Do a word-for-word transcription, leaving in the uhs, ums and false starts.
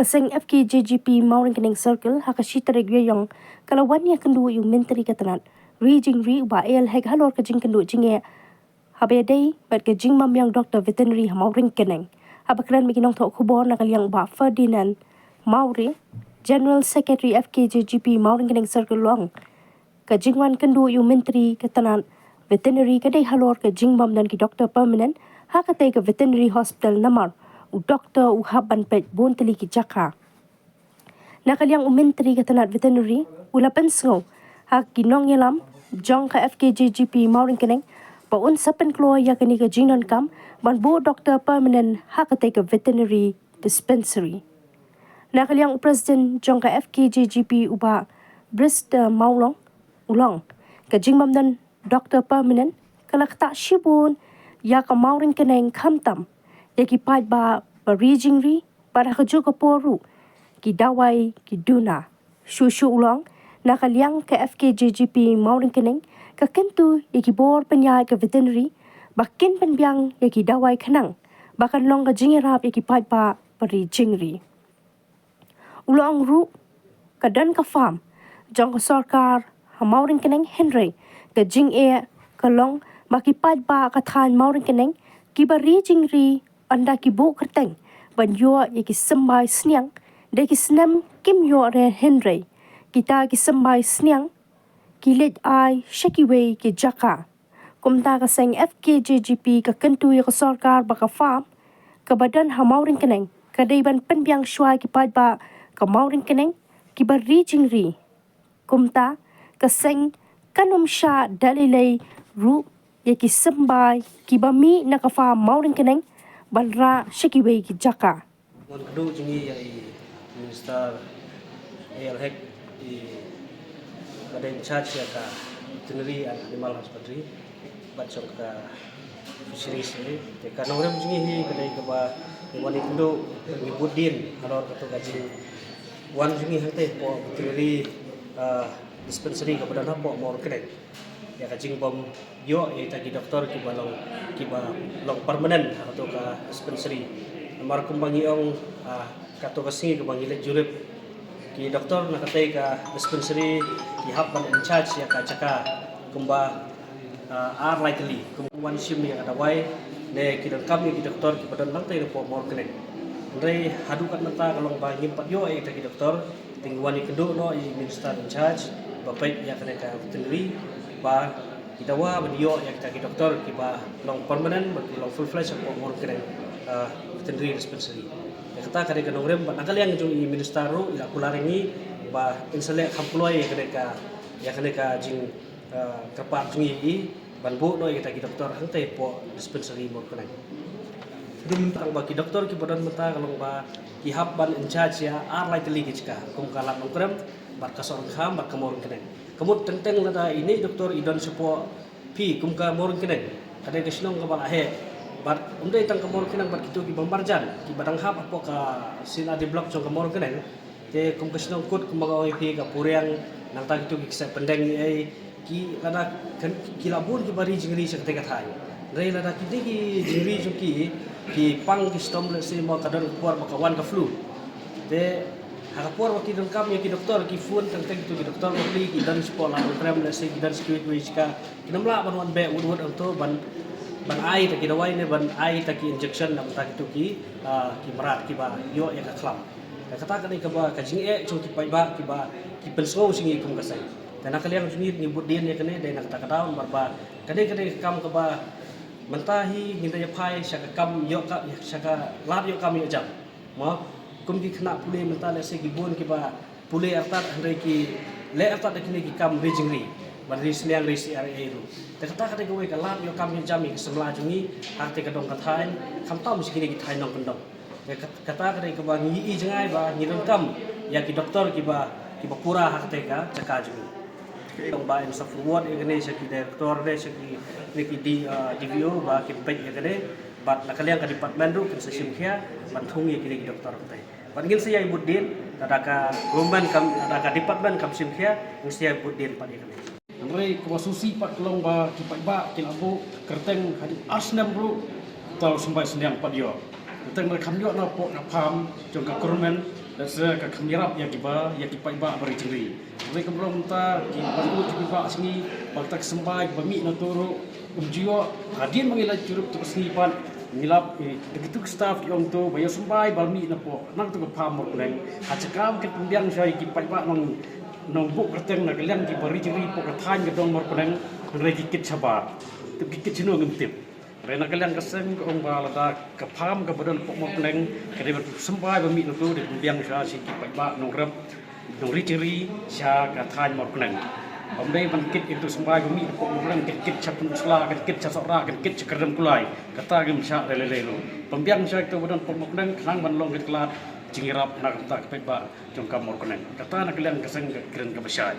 Seng F K J G P Mawryngkneng Circle ha ka shi tarik Ïaïong ka la wan ïakynduh ïa u Myntri ka tnat ri jingri u Bah A L Hek halor ka jingkynduh jingeh haba ïadei bad ka jingbymbiang doktor veterinary ha Mawryngkneng. Haba kren bad ki nongthoh khubor na ka liang u Bah Ferdinand Mawrie, General Secretary F K J G P Mawryngkneng Circle, u ong ka jingwan kynduh ïa u Myntri ka tnat veterinary ka dei halor ka jingbym don ki doktor permanent ha katei ka veterinary hospital namar u doktor u hap ban peit bun tylli ki jaka. Na ka liang u Myntri ka tnat veterinary u la pynsngew ha ki nongïalam jong ka F K J G P Mawryngkneng ba un sa pynkloi ïa kane ka jingdonkam ban buh doktor permanent ha katei ka veterinary dispensary. Na ka liang u President jong ka F K J G P u Bah Brister Mawlong u ong ka jingbym don doktor permanent ka la ktah shibun ïa ka Mawryngkneng khamtam ïa ki paidbah ba ri jingri bad ha kajuh ka por ruh ki dawai ki duna. Shuh shuh u ong na ka liang ka F K J G P Mawryngkneng ka kyntu ïa ki bor pynïaid ka veterinary ba kin pynbiang ïa ki dawai khnang ba kan long ka jingïarap ïa ki paidbah ba ri jingri. U la ong ruh ka don ka farm jong ka sorkar ha Mawryngkneng hynrei ka jingeh ka long ba ki paidbah ka thaiñ Mawryngkneng kiba ri jingri ynda ki buh kyrteng ban ïoh ïa ki symbai sniang da ki snem kim ïoh re hynrei kita ki symbai sniang ki leit ai sha kiwei ki jaka. Kumta ka seng F K J G P ka kyntu ïa ka sorkar ba ka farm kaba don ha Mawryngkneng ka dei ban pynbiang shuwa ki paidbah ka Mawryngkneng kiba ri jingri. Kumta ka seng kan ym shah da lei lei ruh ïa ki symbai kiba mih na ka farm Mawryngkneng ban rah sha kiwei ki jaka. Ngan kdew jong ngi ïa i Minister A L Hek, i ba dei in charge ïa ka veterinary and animal husbandry bad jong ka fisheries ne. Te ka nongrim jong ngi hi ka dei kaba ngi wan ïakynduh, ngi bud dien halor kato ka jingwan jong ngi hangtei hapoh veterinary, ah, dispensary kaba don hapoh Mawryngkneng. Ïa ka jingbym ïoh ïa kita ki doktor kiba long, kiba long permanent ha kato ka dispensary. Namar kumba ngi ong, ah, kato ka sngi kaba ngi leit jurip, ki doktor na katei ka dispensary ki hap ban in charge ïa ka jaka kumba, ah, ar lai tylli, kumba wan shim ïa ka dawai ne ki donkam ïa ki doktor kiba don hangtei hapoh Mawryngkneng. Hynrei haduh katne mynta ka long ba ngim pat ïoh ïa kita ki doktor. Te ngi wan ïakynduh noh ïa i Minister in charge ba peit ïa kane ka veterinary ba ki dawa ban ïoh ïa kita ki doktor kiba long permanent bad ki long full fledged hapoh Mawryngkneng, ah, veterinary dispensary. Ïa kata ka dei ka nongrim bad na ka liang jong i Minister ruh i la kular ïa ngi ba in sa leh kham kloi ïa kane ka, ïa kane ka jing, ah, kyrpad jong ngi ïa i ban buh noh ïa kita ki doktor hangtei hapoh dispensary Mawryngkneng. Dum tang ba ki doktor kiba don mynta ka long ba ki hap ban in charge ïa ar lai tylli ki jaka kum ka Lad Nongkrem bad ka Sohryngkham bad ka Mawryngkneng. Ka mut teng teng lada ine i doktor i don shapoh phi kum ka Mawryngkneng ka dei ka shnong kaba la heh bad ym dei tang ka Mawryngkneng bad kito kiba marjan kiba dang hap hapoh ka C and RD block jong ka Mawryngkneng. Te kum ka shnong kut kumba nga ong ïa phi ka Puriang, nangta kito ki kseh pyndeng ei ei, ki lada kan, ki la bun kiba ri jingri sha katei ka thaiñ. Hynrei lada kine ki jingri jong ki ki pang ki shitom, lehse mo ka don ka por ba ka wan ka flu. Te ha ka por ba ki donkam ïa ki doktor ki phone teng teng kito ki doktor ba phi ki don shapoh Lad Nongkrem, lehse ki don sha kiwei kiwei jaka, kin ym lah ban wan beh wut wut hangto ban, ban ai ta ki dawai ne ban ai ta ki injection na bynta kito ki, ah, ki mrad kiba ïoh ïa ka khlam. Te kata ka dei kaba ka jingeh jong ki paidbah kiba ki pynsngew sha ngi kum ka seng. Te na ka liang jong ngi ngi bud dien ïa kane dei na kata ka daw namar ba kane ka dei ka kam kaba mynta hi ngin da ïa phai sha ka kam ïoh ka, sha ka lad ïoh kam ïoh jam. Mo, kum ki khynnah pule mynta lehse ki bun kiba pule artat hynrei ki leh artat da kine ki kam ri jingri ban ri sniang ri sniang ei ei ruh. Te kata ka dei kawei ka lad ïoh kam ïoh jam ïa ka samla jong ngi ha kata ka dong ka thaiñ khamtam sha kine ki thaiñ nongkyndong. Ïa kat-, kata ka dei kaba ngi ïohi jngai ba ngi donkam ïa ki doktor kiba, kiba pura ha katei ka jaka jong ngi. Tang ba in sa forward ïa kane sha ki director ne sha ki, ne ki D, ah, D V O ba kin peit ïa kane bad na ka liang ka department ruh kin sa shim khia ban thung ïa kine ki doktor katei. Bad ngin sa ïai bud dien lada ka government kam, lada ka department kam shim khia, ngin sa ïai bud dien pat ïa kane. Hynrei kaba sngewsih pat ka long ba ki paidbah ki la buh kyrteng haduh ar snem ruh, tang symbai sniang pat ïoh. Kyrteng ba kham ïoh na pdeng ka farm jong ka government, Sa ka kham ïarap ïa kiba, ïa ki paidbah ba ri jingri. Hynrei kumba long mynta ki ban lut ki paidbah sha ngi ba kata ka symbai ba mih na tu ruh um ju ïoh. Hadien ba ngi la jurip tu ka sngi pat ngi lap, eh, da kitu ki staff ki ong to ba ïa symbai ba mih na poh nangtu ka pham Mawryngkneng. Ha jaka ba kin pynbiang sha ki paidbah nong, nongbuh kyrteng na ka liang kiba ri jingri poh ka thaiñ ka dong Mawryngkneng. Hynrei ki kit shabar. Tip ki kit shano ngim tip. Hynrei na ka liang ka seng ka ong ba lada ka pham kaba don poh Mawryngkneng ka dei ban symbai ba mih na tu, dei pynbiang sha shi ki paidbah nongrep nongri jingri sha ka thaiñ Mawryngkneng. Ym dei ban kit ïa tu symbai ba mih na poh Mawryngkneng, kin kit sha Pynursla, kin kit sha Sohra, kin kit sha Kyrdem Kulai. Kata ngim shah lei lei lei ruh. Pynbiang sha kitu ba don poh Mawryngkneng khnang ban long ka jingïarap na ka bynta ka paidbah jong ka Mawryngkneng. Kata na ka liang ka seng ka kren kaba shai.